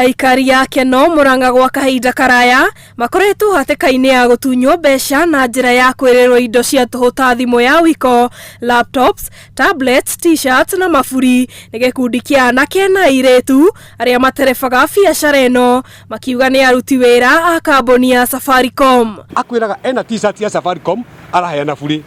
Aikari a Keno Murang'a gwa kahinda karaya makoretwo hatĩka-inĩ ya gũtunywo mbeca na njĩra ya kwĩrĩrwo indo cia tũhũ ta thimũ ya wiko, laptops, tablets, t-shirts na maburi nĩ gĩkundi kĩa anake na airĩtu arĩa materebaga biacara ĩno makiuga nĩ aruti wĩra a kambuni ya Safaricom. Akwĩraga ena t-shirt ya Safaricom araheana burĩ.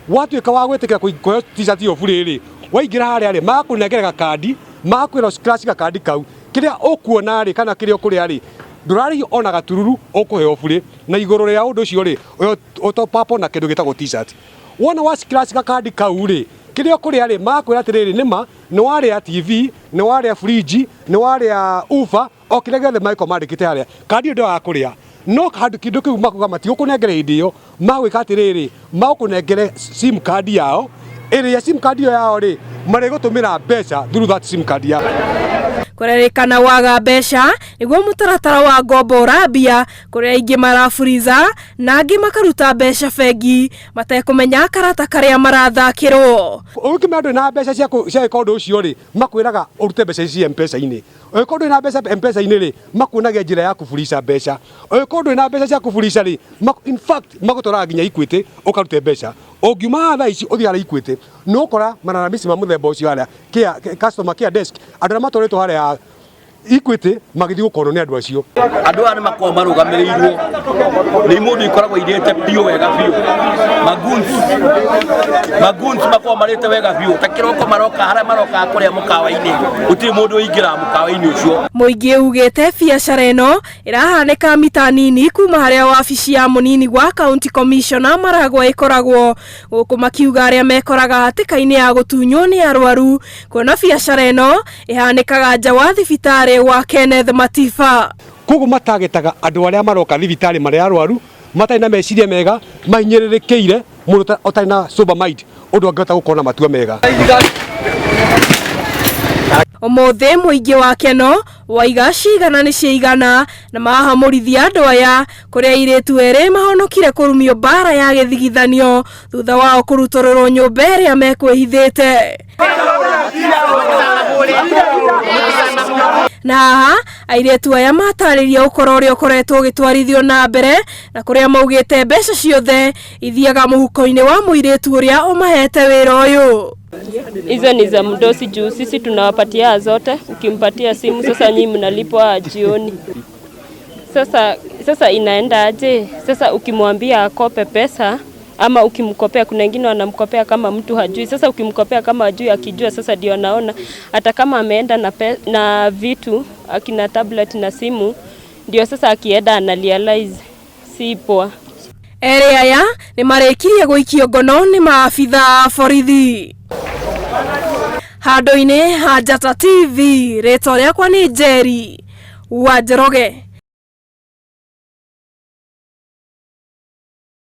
Watuĩka wa gwĩtĩkĩra kũheo t-shirt ĩyo burĩ rĩ, waingĩra harĩa rĩ, magakũnengera gakandi, magakwĩra ũ scratch gakandi kau. Kĩrĩa ũkuona rĩ, kana kĩrĩa ũkũrĩa rĩ, ndũrarĩhio ona gatururu, ũkũheo burĩ. Na igũrũ rĩa ũndũ ũcio rĩ, ũ top up na kĩndũ gĩtagwo t-shirt. Wona wa scratch gakandi kau rĩ, kĩrĩa ũkũrĩa rĩ, magakwĩra atĩrĩrĩ, nĩma nĩ warĩa TV, nĩ warĩa fridge, nĩ warĩa woofer, o kĩrĩa gĩothe mangĩkorwo mandĩkĩte harĩa, kandi ĩyo ndĩoyaga kũrĩa. No handũ kĩndũ kĩu makuga matigũkũnengera hĩndĩ ĩyo, magwĩka atĩrĩrĩ, magũkũnengere sim card yao, ĩrĩa sim card ĩyo yao rĩ, marĩgũtũmĩra mbeca through that sim card yao. Kũrerĩkana waga mbeca nĩguo mũtaratara wa ngombo ũrambia kũrĩa aingĩ maraburiza na angĩ makaruta mbeca bengi matekũmenya karata karĩa marathakĩrwo. Ũngĩkĩmenya ndũrĩ na mbeca cia gwĩka ũndũ ũcio rĩ, makwĩraga ũrute mbeca ici M-Pesa-inĩ. Ũngĩkorwo ndũrĩ na mbeca M-Pesa-inĩ rĩ, makuonagia njĩra ya kũburica mbeca. Ũngĩkorwo ndũrĩ na mbeca cia kũburica rĩ, in fact magũtwaraga nginya Equity ũkarute mbeca. Ũngiuma haha thaa ici ũthiĩ harĩa Equity, nĩ ũgũkora malalamishi ma mũthemba ũcio harĩa care, customer care desk, andũ arĩa matwarĩtwo harĩa Equity magĩthiĩ gũkonwo nĩ andũ acio. Andũ aya nĩ makoragwo marũgamĩrĩirwo nĩ imũndũ ikoragwo irĩte biũ wega biũ, magoons, magoons makoragwo marĩte wega biũ, ta kĩroko maroka harĩa marokaga kũrĩa mũkawa-inĩ, gũtirĩ mũndũ ũingĩraga mũkawa-inĩ ũcio. Mũingĩ ugĩte biacara ĩno ĩrahanĩka mita nini kuma harĩa wabici ya mũnini wa county commissioner Maragwa ĩkoragwo, gũkũ makiuga arĩa mekoraga hatĩka-inĩ ya gũtunywo nĩ arwaru kuona biacara ĩno ĩhanĩkaga nja wa thibitarĩ wa Kenneth Matiba. Koguo matagetaga andũ arĩa maroka thibitarĩ marĩ arwaru, matarĩ na meciria mega, mahinyĩrĩrĩkĩire, mũndũ ũtarĩ na sober mind, ũndũ angĩhota gũkorwo na matua mega. Ũmũthĩ mũingĩ wa Keno waiga cigana nĩ ciaigana na mahamũrithia andũ aya kũrĩa airĩtu erĩ mahonokire kũrumio mbara ya gĩthigithanio thutha wao kũrutũrũrwo nyũmba ĩrĩa mekwĩhithĩte. Na haha airĩtu aya matarĩria ũkora ũrĩa ũkoretwo ũgĩtwarithio na mbere na kũrĩa maugĩte mbeca ciothe ithiaga mũhuko-inĩ wa mũirĩtu ũrĩa ũmahete wĩra ũyũ. Hizo ni za mdosi juu sisi tunawapatia zote. Ukimpatia simu sasa nyinyi mnalipwa jioni. Sasa, sasa inaenda aje? Sasa ukimwambia akope pesa ama ukimkopea, kuna wengine wanamkopea kama mtu hajui. Sasa ukimkopea kama hajui, akijua sasa ndio anaona hata kama ameenda na vitu akina tablet na simu, ndio sasa akienda ana realize si poa. Erĩ aya nĩ marĩkirie gũikio ngono nĩ maabitha a borithi. Handũ-inĩ ha Njata TV, rĩtwa rĩakwa nĩ Njeri wa Njoroge.